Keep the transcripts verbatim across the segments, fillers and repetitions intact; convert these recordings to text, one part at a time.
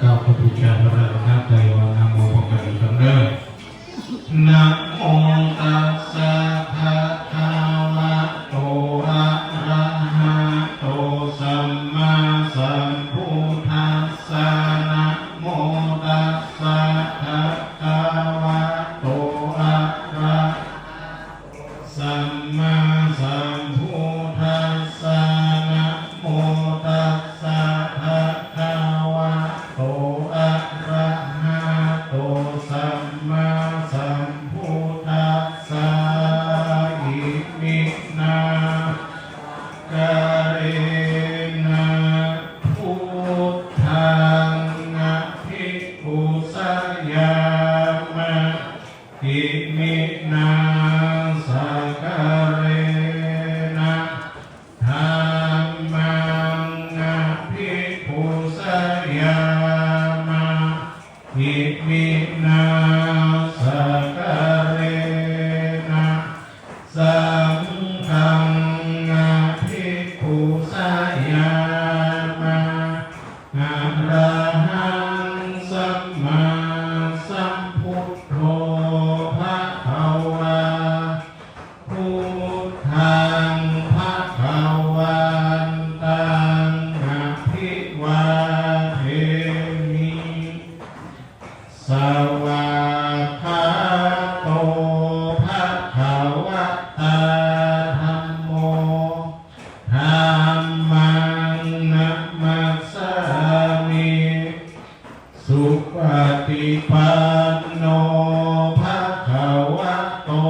เก้า ก็บูชาพระรัตนตรัย ว่านะโมพร้อมกันอีกครั้งเด้อ Namo tassa bhagavato arahato sammāsambuddhassa. Namo tassa bhagavato arahato sammāsambuddhassa. Namo tassa bhagavato arahato sammāsambuddhassa. Iminā sakkārena buddhaṃ abhipūjayāma. Iminā sakkārena dhammaṃ abhipūjayāma. Iminā sakkārena saṅghaṃ abhipūjayāma. Arahaṃ sammāsambuddho bhagavā. Buddhaṃ bhagavantaṃ abhivādemi. Svākkhāto bhagavatā dhammo. Dhammaṃ namassāmi. Supaṭipanno bhagavato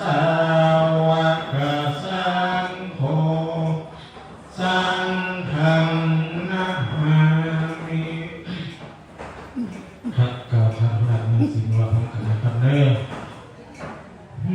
sāvakasaṅgho. Saṅghaṃ namāmi. ครับ กล่าวคำพระนามสินว่าพร้อมกันนะครับเด้อ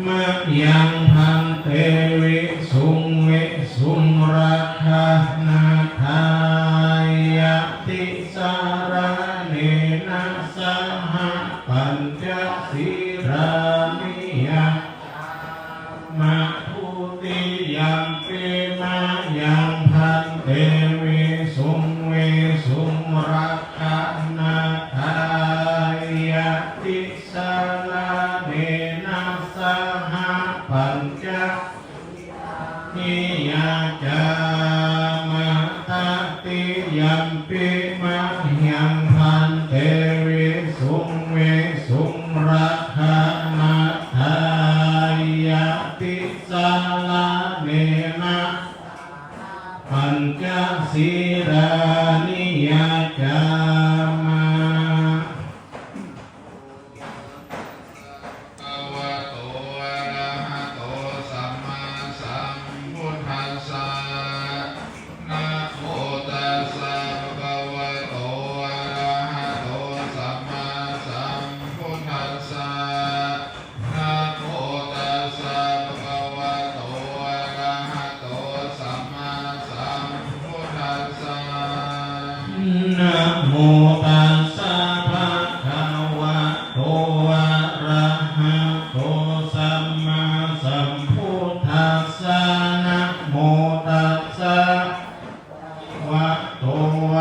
Mayaṃ bhante visuṃ visuṃ rakkhaṇatthāya tisaraṇena saha pañca sīlāni yācāma. Dutiyampi mayaṃ bhante visuṃ visuṃ rakkhaṇatthāya tisaraṇena saha pañca sīlāni yācāma. Tatiyampi mayaṃ bhante visuṃ visuṃ rakkhaṇatthāya tisaraṇena pañca sīlāni yācāma. Bhagavato arahato sammāsambuddhassa. Namo tassa bhagavato arahato sammāsambuddhassa. Namo tassa bhagavato arahato sammāsambuddhassa. Namo tassa bhagavato arahato sammāsambuddhassa. Namo tassa bhagavato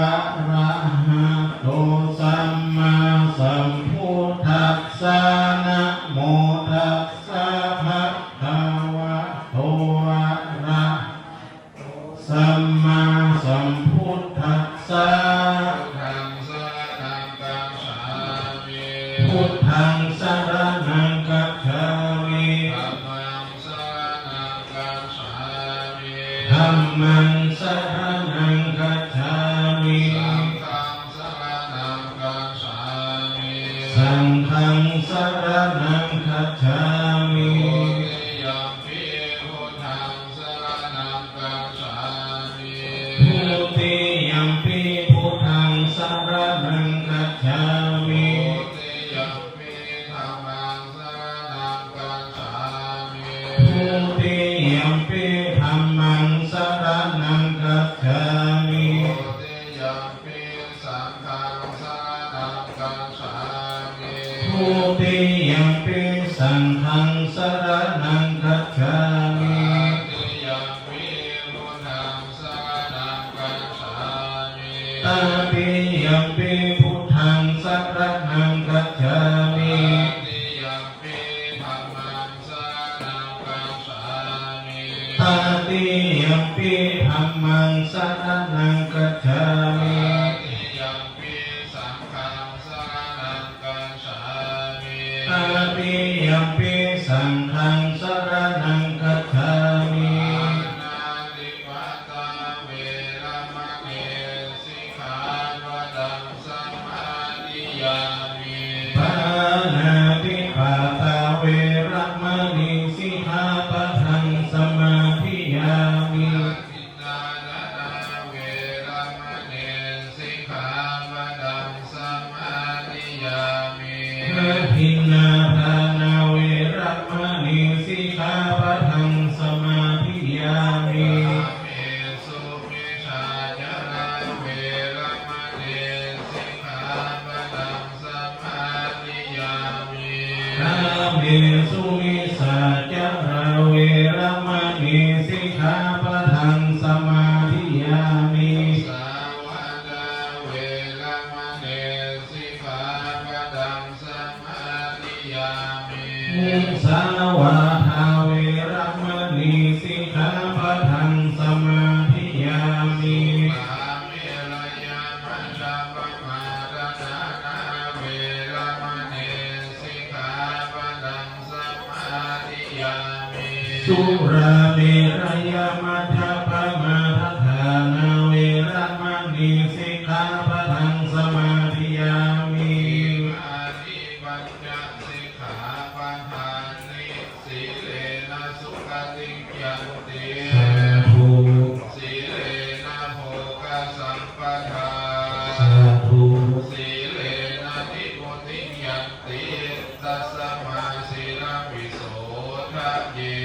arahato sammāsambuddhassa. Namo tassa bhagavato arahato sammāsambuddhassa. Buddhaṃ saraṇaṃ gacchāmi. Buddhaṃ saraṇaṃ gacchāmi. Dhammaṃ saraṇaṃ gacchāmi. Dhammaṃ saraṇaṃ gacchāmi. Saṅghaṃ saraṇaṃ gacchāmi. Saṅghaṃ saraṇaṃ gacchāmi. Dutiyampi buddhaṃ saraṇaṃ gacchāmi. Dutiyampi buddhaṃ saraṇaṃ gacchāmi. Dutiyampi dhammaṃ saraṇaṃ gacchāmi. Dutiyampi dhammaṃ saraṇaṃ gacchāmi. Dutiyampi saṅghaṃ saraṇaṃ gacchāmi. Dutiyampi saṅghaṃ saraṇaṃ gacchāmi. Tatiyampi buddhaṃ saraṇaṃ gacchāmi. Tatiyampi Saṅghaṃ saraṇaṃ gacchāmi. Tatiyampi saṅghaṃ saraṇaṃ gacchāmi. Pāṇātipātā veramaṇī sikkhāpadaṃ samādiyāmi. Pāṇātipātā veramaṇī sikkhāpadaṃ samādiyāmi. Adinnādānā veramaṇī sikkhāpadaṃ samādiyāmi. Adinnādānā veramaṇī sikkhāpadaṃ samādiyāmi. Kāmesu micchācārā veramaṇī sikkhāpadaṃ samādiyāmi. Kāmesu micchācārā veramaṇī sikkhāpadaṃ samādiyāmi. Musāvādā veramaṇī sikkhāpadaṃ samādiyāmi. Musāvādā veramaṇī sikkhāpadaṃ samādiyāmi. Surāmerayamajjapamādaṭṭhānā veramaṇī sikkhāpadaṃ samādiyāmi. Surāmerayamajjapamādaṭṭhānā veramaṇī sikkhāpadaṃ samādiyāmi. Imāni pañca sikkhāpadāni. Sīlena sugatiṃ yanti. Sādhu. Sīlena bhogasampadā. Sādhu. Sīlena nibbutiṃ yanti. Tasmā sīlaṃ visodhaye.